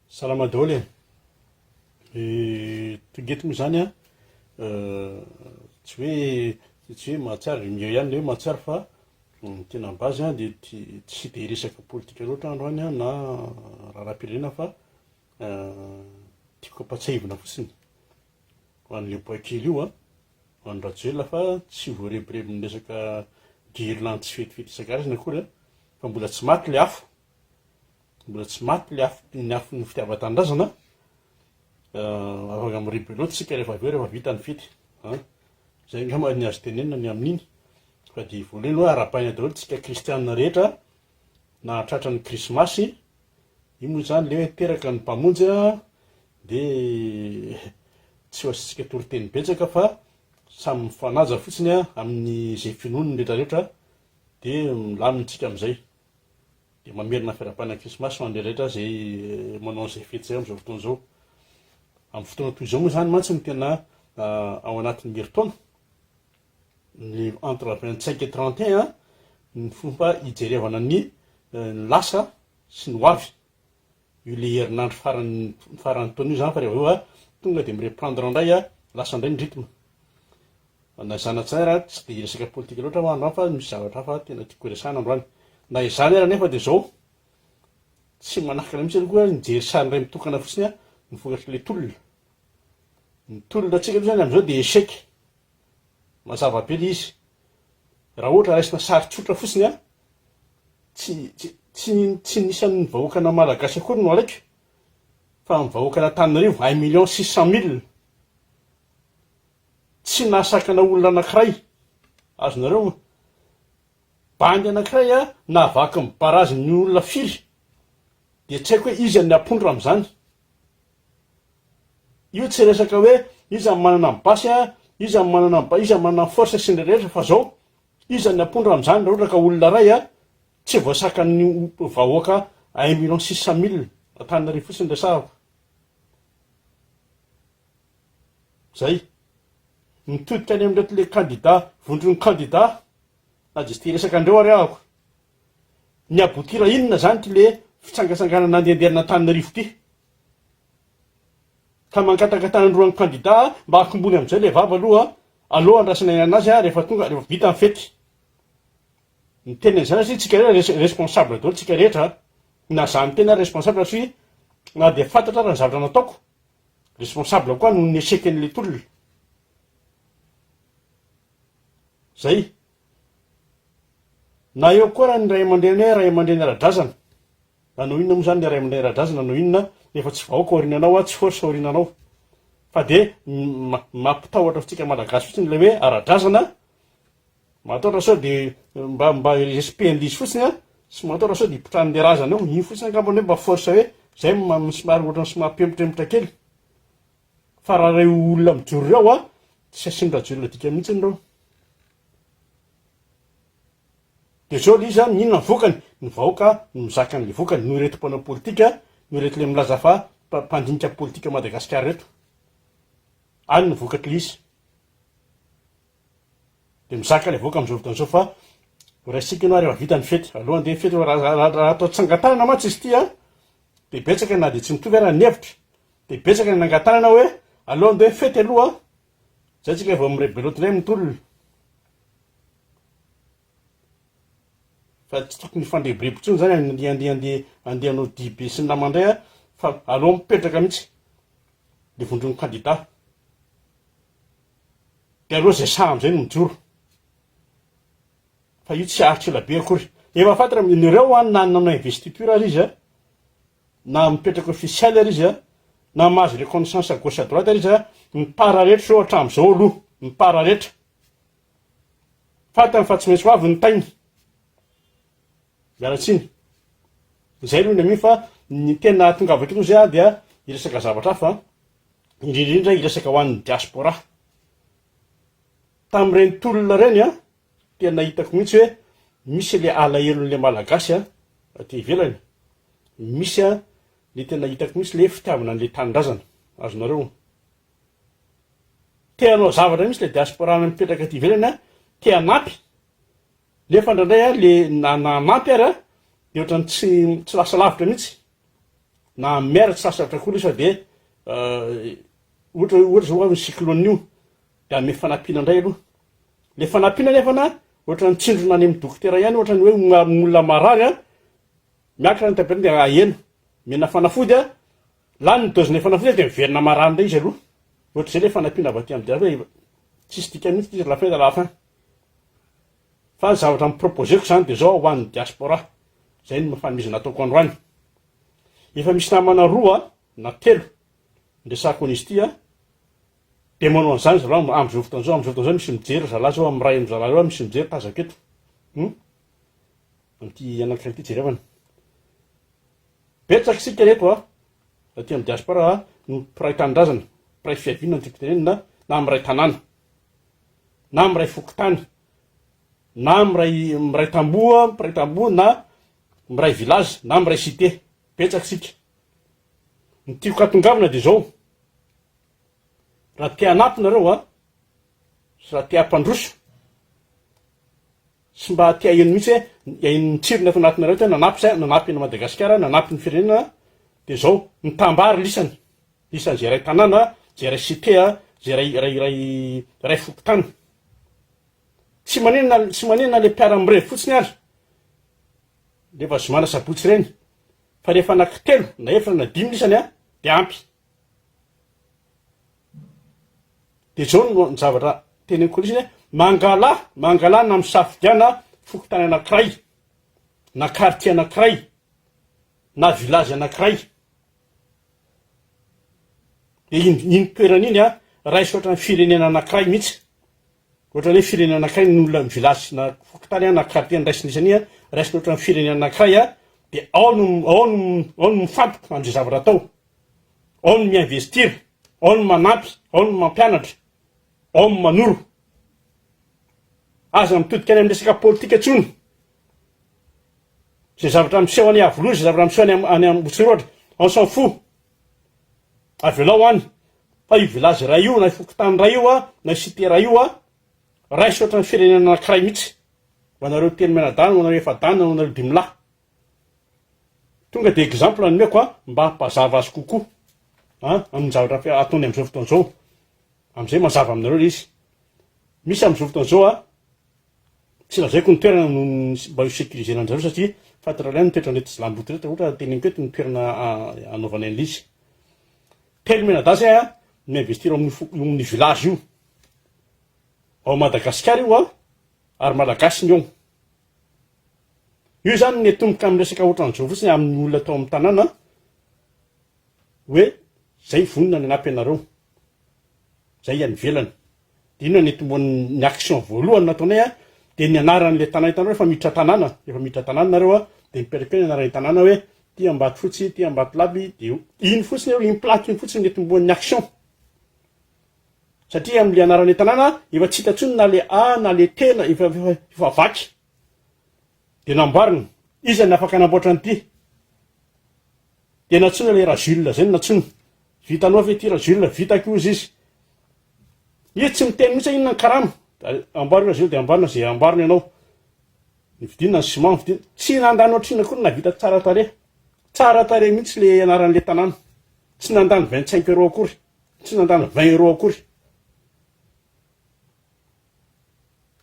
Salama daholo e! Tonga eto moa izany an, tsy hoe tsy hoe mahatsiaro, miha ihany ilay hoe mahatsiaro fa ny tena base an dia tsy dia resaka politika loatra androany an na raharaham-pirenena fa tiako ampatsiahivina fotsiny ho an'ilay boay kely io an, ho an'i Rajoelina fa tsy voarebirebin'ny resaka guirlande sy fetifety isan-karazany akory an, fa mbola tsy maty ilay afo. Mbola tsy maty le afo ny afon'ny fitiavan-tanindrazana afaka mirebelote isika rehefa avy eo rehefa vita ny fety an! Zay angamba ny azo tenenina ny amin'iny fa dia voalohany aloha arahabaina daholo tsika kristianina rehetra nahatratra ny krismasy, io moa zany le hoe teraka ny mpamonjy an de tsy ho asiantsika toriteny betsaka fa samy mifanaja fotsiny an amin'ny zay finoany ny retraretra de milamina tsika amizay. Dia mamerina ny fiarahabana ny Krismasy ho an'ireo rehetra izay manao an'izay fety izay amin'izao fotoana izao. Amin'ny fotoana toy izao moa izany mantsy no tena ao anatin'ny herintaona, ny entre 25 et 31, ny fomba hijerevana ny lasa sy ny ho avy. Io le herinandro farany faran'ny taona io zany fa rehefa avy eo tonga dia mi-reprendre indray lasa indray ny rythme. Na izany na tsy izany ary tsy dia hiresaka politika loatra aho androany fa misy zavatra hafa tena tiako horesahana androany. Na izany ary anefa dia izao, tsy manakana mihitsy aloha koa nijery sary indray mitokana fotsiny aho ny vokatr'ilay tolona. Ny tolona antsika aloha izany amin'izao dia échec. Mazava be ilay izy. Raha ohatra raisina sary tsotra fotsiny an, tsy tsy tsy tsy ny isan'ny vahoakana malagasy akory no alaiko fa ny vahoakan'Antananarivo un million six cent mille tsy nahasakana olona anankiray azonareo bandy anankiray a nahavaky ny barazy ny olona firy dia tsy haiko hoe iza ny ampondra amin'izany Io tsy resaka hoe iza no manana ny basy a, iza no manana ny iza no manana ny force sy ny rehetra fa zao, iza ny ampondra amin'izany raha ohatra ka olona iray a tsy voasakan'ny vahoaka un million six cent mille Antananarivo fotsiny resahako. Zay. Mitodika any amin'ireto le candidat, vondron'ny candidat, na dia tsy te hiresaka an'ireo ary ahako. Ny aboutir inona zany ity le fitsangatsanganana nandehandeha an'Antananarivo ity? Ka mangataka an'ireo kandida mba hakombony amin'izay ilay vava aloha aloha andrasana ny anazy rehefa tonga rehefa vita ny fety. Miteny an'izany satria tsika rehetra responsable daholo tsika rehetra na za miteny ary responsable satria na dia fantatra ara ny zavatra nataoko responsable koa noho ny échec n'ilay tolona. Zay. Na eo koa raha ny ray aman-dreny hoe ray aman-dreny ara-drazana. Nanao inona moa zany le ray aman-dreny ara-drazana nanao inona nefa tsy vahoaka aoriananao a, tsy force aoriananao fa de mampitahotra antsika malagasy fotsiny ilay hoe ara-drazana, matahotra sao de mba mba respect an'le izy fotsiny a, sy matahotra sao de hipotran'le razana eo, iny fotsiny angambany hoe mba force hoe zay somary ohatran'ny somary mpihemotrembotra kely fa raha reo olona mijoro reo a tsy asian'i Rajoelina dikany mihitsy reo. Dia zao le izy an, inona ny vokany? Ny vahoaka no mizaka an'le vokany, noho ireto mpanao politika, noho ireto le milaza fa mpandinika politika Madagasikara ireto. Any ny vokatr'le izy. Dia mizaka le vahoaka amin'izao fotoana izao fa ho raisintsika ianao rehefa vita ny fety. Aloha andeha ny fety fa raha raha atao tsangan-tanana mantsy izy ity an, dia betsaka na dia tsy mitovy ara ny hevitra, dia betsaka ny nangan-tanana hoe aleo andeha ny fety aloha, zay tsika vao mirebelote indray mitolona. Fa tsy tokony hifandrebireby intsony zany andeha andeha andeha andeha hanao dihy be sy ny namany indray a, fa aleo mipetraka mihitsy le vondron'ny kandida. De aleo zay sahy amizay no mijoro. Fa io tsy haharitra ela be akory. Efa fantatra amin'ireo an na nanao investiture ary izy a, na mipetraka officiel ary izy a, na mahazo reconnaissance à gauche à droite ary izy a, mipararetra zao hatramin'izao aloha, mipararetra. Fantany fa tsy maintsy ho avy ny tainy. Miala tsiny. Izay aloha ny amin'io fa ny tena ahatongavako eto moa dia hiresaka zavatra hafa, indrindra indrindra hiresaka ho an'ny diaspora. Tamin'ireny tolona ireny an, tena hitako mihitsy hoe misy ilay alahelon'ilay Malagasy an, aty ivelany, misy an, ilay tena hitako mihitsy ilay fitiavana an'ilay tanindrazana. Azonareo. Te hanao zavatra mihitsy le diaspora mipetraka aty ivelany a, te hanampy, nefa indraindray a le na na hanampy ary a de ohatran'ny tsy tsy lasa lavitra mihitsy. Na en mer tsy sasatra akory izy fa dia ohatra hoe ohatra zao hoe cyclone io dia hanome fanampiana indray aloha. Le fanampiana nefa na ohatran'ny tsindrona any amin'ny dokotera ihany ohatran'ny hoe olona marary an, miakatra ny temperature dia ahena, omena fanafody an, lany ny dose-n'ilay fanafody dia miverina marary indray izy aloha. Ohatr'izay le fanampiana avy aty amin'ny DRF hoe tsisy dikany mihitsy ity la fin de la fin. Fa ny zavatra mi-proposer-ko izany dia izao ho an'ny diaspora, izay no fanomezana ataoko androany. Efa misy namana roa na telo niresahako an'izy ity an, dia manao an'izany zalahy amin'izao fotoana izao, amin'izao fotoana izao misy mijery ry zalahy izao, amin'ny iray amin'ny zalahy ireo misy mijery tazako eto. Hum? Amin'ity anankiray ity jerevana. Betsaka isika eto an, aty amin'ny diaspora no mpiray tanindrazana, mpiray fiaviana no tiako tenenina, na miray tanàna. na miray fokontany, na miray miray tamboho, mpiray tamboho na miray village na miray cité. Betsaka isika. Ny tiako hatongavana dia izao, raha te hanampy nareo a, sy raha te hampandroso, sy mba te haheno mihitsy hoe haheno ny tsirony ato anatinareo hoe nanampy zay, nanampy an'i Madagasikara, nanampy ny firenena, dia izao, mitambara lisany. Isan'izay iray tanàna, izay iray cité, izay iray iray iray iray fokontany. Tsy maninona tsy maninona le mpiara-mirevy fotsiny ary rehefa zoma na sabotsy ireny fa rehefa anaky telo na efatra na dimy isany a de ampy. De zao no ny zavatra teneniko an'isany hoe mangalà mangalà na misafidiana fokontany anakiray na quartier anakiray na village anakiray. Dia iny iny toerana iny an, raiso ohatran'ny firenena anankiray mihitsy. Ohatran'ny hoe firenena anankiray ny olona ny village na fokontany an, na quartier niraisina isany iny an, raisina ohatran'ny firenena anankiray an, dia ao no ao no ao no mifantoka amin'izay zavatra atao. Ao no mi-investir, ao no manampy, ao no mampianatra, ao no manoro. Aza mitodika any amin'ny resaka politika intsony. Izay zavatra miseho any Iavoloha, izay zavatra miseho any any Ambohitsirohatra, on s'en fout. Avelao any. Fa io village iray io, na io fokontany iray io, na io cité iray io, raiso ohatran'ny firenena anankiray mihitsy. Ho anareo telo mianadahy, ho anareo efa-dahy, na ho anareo dimy lahy. Tonga dia exemple nomeko mba hampazava azy kokoa amin'ny zavatra ataony amin'izao fotoana izao. Amin'izay mazava aminareo ilay izy. Misy amin'izao fotoana izao Tsy lazaiko ny toerana no mba ho sécuriser-na an-dry zareo satria fantatrareo ihany ny toetran'ireto jiolahimboto ireto raha ohatra teneniko eto ny toerana anaovanay an'ilay izy. Telo mianadahy zay an, mi-investir ao amin'io foko, io amin'ny village io. Ao Madagasikara io an, ary Malagasy ny ao. Io zany ny atomboka amin'ny resaka ohatran'izao fotsiny amin'ny olona tao amin'ny tanàna hoe zay vonona ny hanampy anareo. Zay any ivelany. Dia inona ny nitomboan'ny ny action voalohany nataonay a, dia ny anaran'ilay tanàna, hitanareo efa miditra tanàna, efa miditra tanàna nareo a, dia mipetraka eo ny anaran'ny tanàna hoe ty Ambatofotsy, ty Ambatolampy, dia iny fotsiny eo, iny plaque iny fotsiny nitomboan'ny action. Satria amin'ilay anaran'ilay tanàna efa tsy hita intsony na le A na le T na efa efa efa vaky. Dia namboarina. Iza ny afaka namboatra an'ity? Dia nantsoina ilay Rajules zay no nantsoina. Vitanao ve ity Rajules? Vitako hozy izy. Izy tsy miteny mihitsy hoe inona ny karama. Amboarina Rajules dia amboarina izay amboarina ianao. Nividiana ny ciment, nividiana. Tsy nandany ohatrinona akory nahavita tsara tarehy. Tsara tarehy mihitsy le anaran'le tanàna. Tsy nandany 25 euros akory. Tsy nandany 20 euros akory.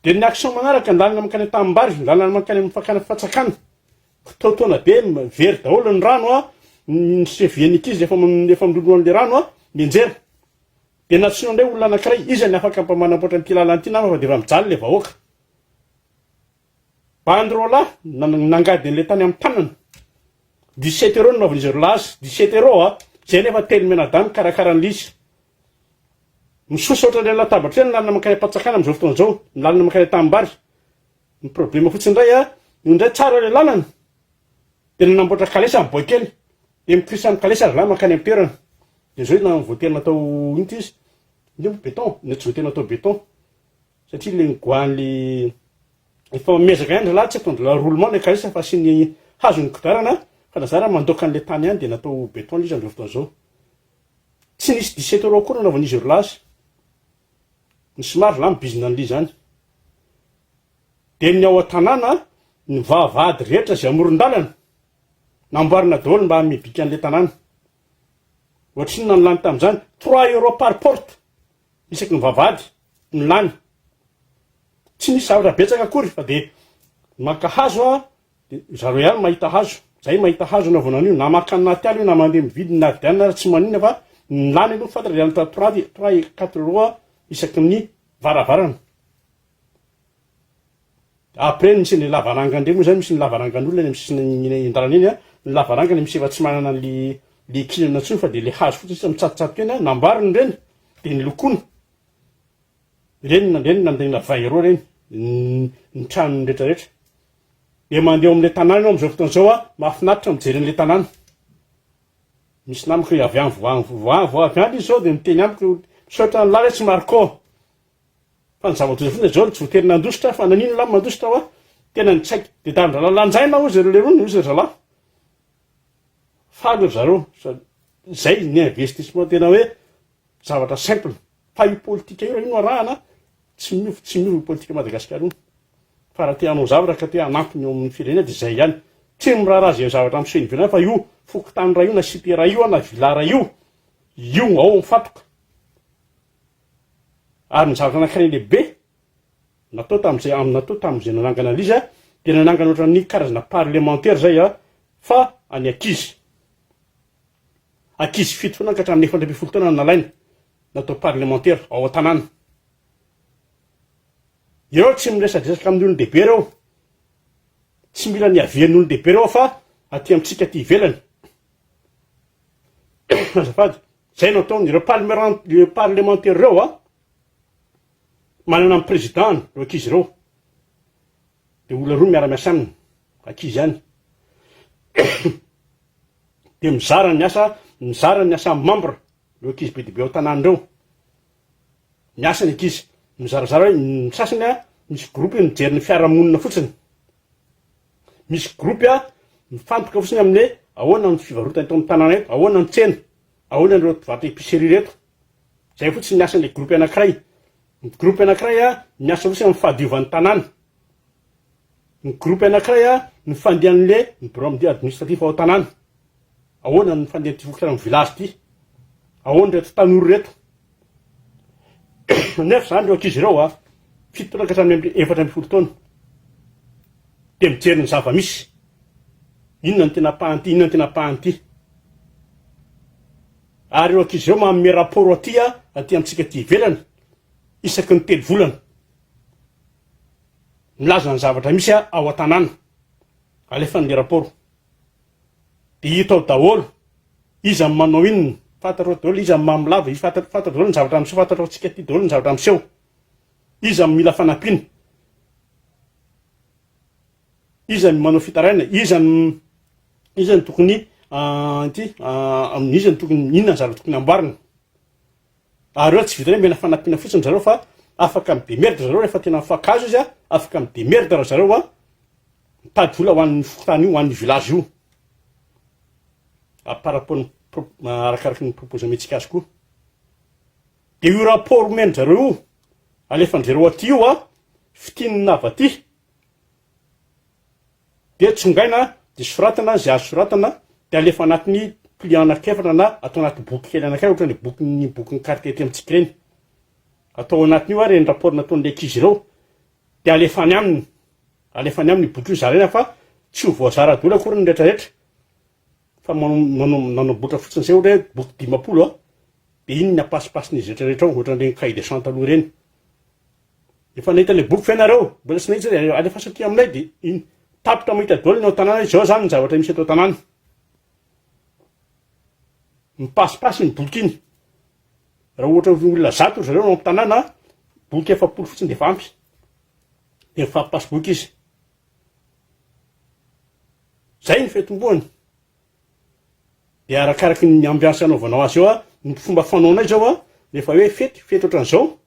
Dia ny action manaraka, ny lalana mankany an-tanimbary, ny lalana mankany amin'ny fakana fatsakana. Kitaotaona be, very daholo ny rano a, ny chevilles-n'ny ankizy efa efa miloloha an'ilay rano a, mianjera. Dia nantsoina indray olona anankiray, iza ny afaka mba manamboatra an'ity lalana ity nama fa dia efa mijaly ilay vahoaka. Bandy roalahy nangady an'ilay tany amin'ny tanana. 17 euros no nanaovan'izy ireo lahy azy, 17 euros a, izay nefa telo mianadahy mikarakara an'ilay izy. Misosa ohatran'ireny latabatra ireny ny lalana mankany am-patsakana amin'izao fotoana izao, ny lalana mankany an-tanimbary. Ny problema fotsiny indray a, io indray tsara ilay lalana, dia nanamboatra kalesa ny boay kely, dia mikorisa amin'ny kalesa ry zalahy mankany am-toerana. Dia izao na voatery natao inona ity izy? Inona moa béton? Na tsy voatery natao béton. Satria ilay nigoahan'ilay efa miezaka ihany ry zalahy tsy ataon-dry zalahy roulement ilay kalesa fa asiany hazo ny kodiarana fa na zara mandoaka an'ilay tany ihany dia natao béton ilay izy amin'izao fotoana izao. Tsy nisy 17 euros akory nanaovan'izy roa lahy azy. Ny somary lany bizina an'ilay izany. Dia ny ao an-tanàna, ny vavahady rehetra izay amoron-dalana, namboarina daholo mba hanome bika an'ilay tanàna. Ohatrinona ny lany tamin'izany? 3 euros par porte, isaky ny vavahady no lany. Tsy nisy zavatra betsaka akory fa dia maka hazo a, dia zareo ihany mahita hazo. Zay mahita hazo anaovana an'io, na maka anaty ala io na mandeha mividy na avy any ary tsy maninona fa ny lany aloha fantatra dia entre trois, trois et quatre euros isaky ny varavarana. Après misy an'le lavarangana ndray moa zany, misy ny lavarangan'olona eny amin'ny sisiny an-dalana eny an, ny lavarangana misy efa tsy manana an'le le kinana intsony fa de le hazo fotsiny sisa mitsatotsatoka eny an, namboarina ireny de nolokoina, ireny ireny nandaniana 20 euros ireny, ny tranony retraretra. De mandeha ao amin'le tanàna ianao am'zao fotoana zao an, mahafinaritra mijery an'le tanàna. Misy namako avy any vao vao vao avy any izy zao de miteny amiko, misaotra an'lah re tsy Marco. Fa ny zava-doza fotsiny dia zao, tsy voatery nandositra aho fa naninona aho mandositra hoa? Tena nitsaika. Dia darin-drahalahy lanjaina hozy ry lerony, hozy ry zalahy. Faly ry zareo. Zay ny investissement tena hoe zavatra simple. Fa io politika io raha io no arahana, tsy miova, tsy miova io politika Madagasikara io. Fa raha te hanao zavatra ka te hanampy ny eo amin'ny firenena dia zay ihany. Tsy miraharaha izay zavatra miseho eny ivelany fa io fokontany iray io na cité iray io na villa iray io, io ao mifantoka. Ary ny zavatra anankiray lehibe natao tamin'izay am natao tamin'izay nanangana an'izy dia nanangana ohatran'ny karazana parlemantera izay fa any ankizy. Ankizy fito taona ka hatramin'ny 14 taona no nalaina natao parlemantera ao an-tanàna. Ireo tsy miresadresaka amin'ny olon-dehibe ireo. Tsy mila ny avian'ny olon-dehibe ireo fa aty amintsika aty ivelany. Azafady. Zay no ataony, ireo parlemeran ireo parlemantera ireo a, manana ny président-ny ireo ankizy ireo, de olona roa miara-miasa aminy, ankizy ihany, de mizara ny asa, mizara ny asa amin'ny membre, ireo ankizy be dia be ao an-tanàna ireo, miasa ny ankizy, mizarazara hoe ny sasany a, misy groupe mijery ny fiarahamonina fotsiny, misy groupe a, mifantoka fotsiny amin'ny hoe ahoana ny fivarotana eto amin'ny tanàna eto, ahoana ny tsena, Ahoana ireo mpivarotra épicerie ireto? Zay fotsiny ny asan'ilay groupe anakiray. Ny groupe anakiray a, miasa fotsiny amin'ny fahadiovan'ny tanàna. Ny groupe anakiray a, ny fandehan'le ny birao administratif ao an-tanàna. Ahoana ny fandehan'ity fokontany amin'ny village ity? Ahoana ireto tanora ireto? Nefa izany ireo ankizy ireo a, fito taona ka hatramin'ny 14 taona. Dia mijery ny zava-misy. Inona no tena ampahan'ity, inona no tena ampahan'ity. Ary ireo ankizy ireo manome rapport aty aty amintsika aty ivelany isaky ny telo volana. Milaza ny zavatra misy ao an-tanàna. Alefany le rapport. Dia hita ao daholo iza no manao inona, fantatrao daholo iza no mamo lava, fantatrao daholo ny zavatra miseho, fantatrao antsika aty daholo ny zavatra miseho. Iza no mila fanampiana. Iza no manao fitarainana? Iza no iza no tokony ity iza no tokony inona ny zavatra tokony amboarina? Ary eo tsy vitan'ny hoe mila fanampiana fotsiny zareo fa afaka mi-démerde zareo rehefa tena mifankahazo izy a, afaka mi-démerde ry zareo a, mitady vola ho an'ny fokontany io, ho an'ny village io. Par rapport ny arakaraky ny propose omentsika azy koa. Dia io rapport omen-dry zareo io, alefan-dry zareo aty io a, fitinina avy aty. Dia tsongaina dia soratana izay azo soratana dia alefa anatin'ny pli anankiefatra na atao anaty boky kely anankiray ohatran'ny bokin'ny bokin'ny quartier aty amintsika ireny. Atao ao anatin'io ary ireny rapport nataon'ilay ankizy ireo dia alefa any aminy. Alefa any aminy io boky io zaraina fa tsy ho voazara daholo akory ny rehetrarehetra fa manao manao manamboatra fotsiny izay ohatra hoe boky 50 a dia iny ny apasipasin'izy rehetrarehetra ao ohatran'ireny cahier de chant taloha ireny. Efa nahita ilay boky ve nareo? Mbola tsy nahita dia alefaso aty aminay dia iny tapitra mahita daholo ny ao an-tanàna hoe izao izany ny zavatra misy eto an-tanàna. Mipasipasy iny boky iny. Raha ohatra hoe olona 100 ry zareo ao am-tanàna, boky 40 fotsiny dia efa ampy. Dia mifampipasy boky izy. Zay ny fitomboany. Dia arakaraky ny ambiance anaovanao azy eo, ny fomba fanaonay izao rehefa hoe fety, fety ohatran'izao,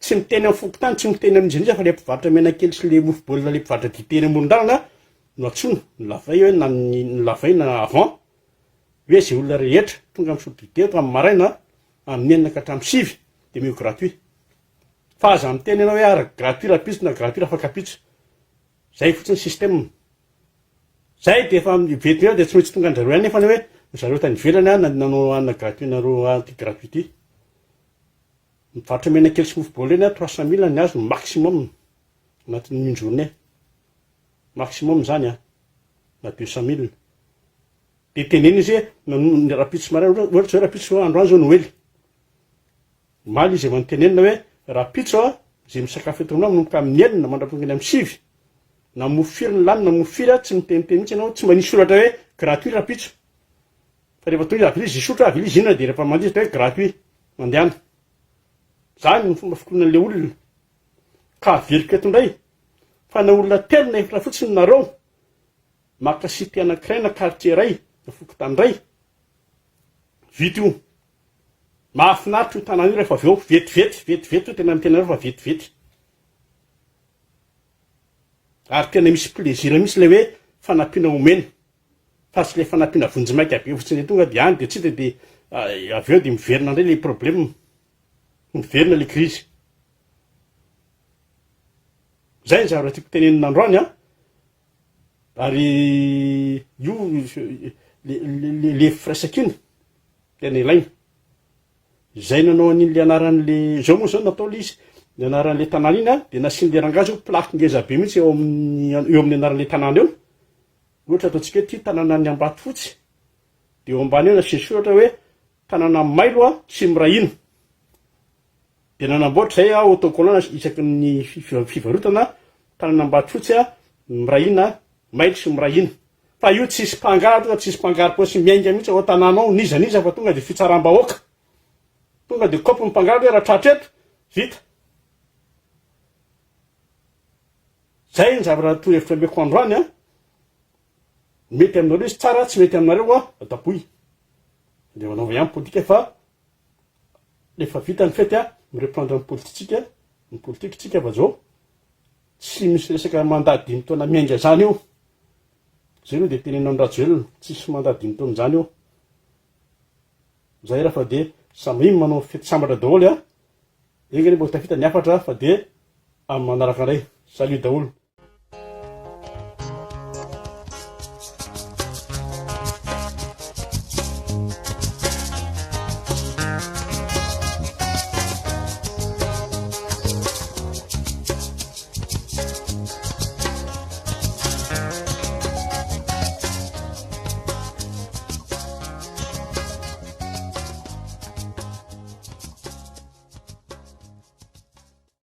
Tsy miteny amin'ny fokontany, tsy miteny amin'iza n'iza fa le mpivarotra menakely sy le mofo baolina le mpivarotra dite eny amoron-dalana no antsoina, ny la veille hoe na ny la veille na avant, hoe ze olona rehetra tonga misotro dite eto amin'ny maraina amin'ny enina ka hatramin'ny sivy de omeo gratuit. Fa aza miteny ianao hoe ary gratuit rahampitso na gratuit rafakampitso. Zay fotsiny système. Zay de efa vetivety de tsy maintsy tonga an-dRareo ihany nefany hoe Ry zareo tany ivelany an nanao hanina gratuit nareo anty gratuit ty. Mivarotra menakely sy mofo baolina an 300 mille ny azo maximum anatin'ny une journée. Maximum zany an. Na 200 mille. De teneno izy hoe nanomboka rahampitso maraina ohatra zao rahampitso androany zao noely. Omaly izy efa nitenenina hoe rahampitso a, izay misakafo eto aminao manomboka amin'ny enina mandrapatonga eny amin'ny sivy, na mofo firy ny lany na mofo firy a, tsy miteniteny mihitsy ianao, tsy manisy soratra hoe gratuit rahampitso. Fa rehefa tonga izy avy izy hisotro, avy izy hihinana dia rehefa mandeha izy atao hoe gratuit, mandehana. Zany no fomba fikoronan'ilay olona. Ka averiko eto indray, fa na olona telo na efatra fotsiny nareo, maka cité anankiray na quartier iray na fokontany iray, vita io. Mahafinaritra io tanàna io rehefa avy eo, vetivety, vetivety io tena miteny anareo fa vetivety. Ary tena misy plaisir mihitsy ilay hoe fanampiana omena, fa tsy ilay fanampiana vonjimaika be fotsiny tonga dia any dia tsy hita dia avy eo dia miverina indray ilay problème, miverina ilay crise. Zay ny zavatra tiako tenenina androany an. Ary io le le le firaisankina tena ilaina. Izay nanao an'iny le anaran'le zao moa zao natao le izy, ny anaran'le tanàna iny an, de nasian'le rangahy zao plaque ngeza be mihitsy eo amin'ny eo amin'ny anaran'le tanàna eo. Ohatra ataontsika hoe ty tanànan'ny Ambatofotsy, de eo ambany eo nasiany soratra hoe tanàna mailo a sy miray hina. Dia nanamboatra izay aho autocollant isaky ny fivarotana tanana Ambatofotsy a, miray hina, mailo sy miray hina. Fa io tsisy mpangalatra, tsisy mpangaro-paosy miainga mihitsy ao an-tanàna ao, n'iza n'iza fa tonga dia fitsaram-bahoaka. Tonga dia kaopy ny mpangalatra hoe raha tratra eto, vita. Zay ny zavatra torohevitra omeko androany a. Mety aminareo izy tsara, tsy mety aminareo a, adaboy. Dia manaova ihany politika fa Rehefa vita ny fety a, mi-reprendre ny politika, ny politika tsika fa zao tsy misy resaka mandat dimy taona miainga zany eo. Zay aloha de teneno an'i Rajoelina, tsisy mandat dimy taona zany eo. Zay raha fa de samia manao fety sambatra daholo a. Enga anie mbola tafita ny hafatra fa de amin'ny manaraka indray. Salut daholo.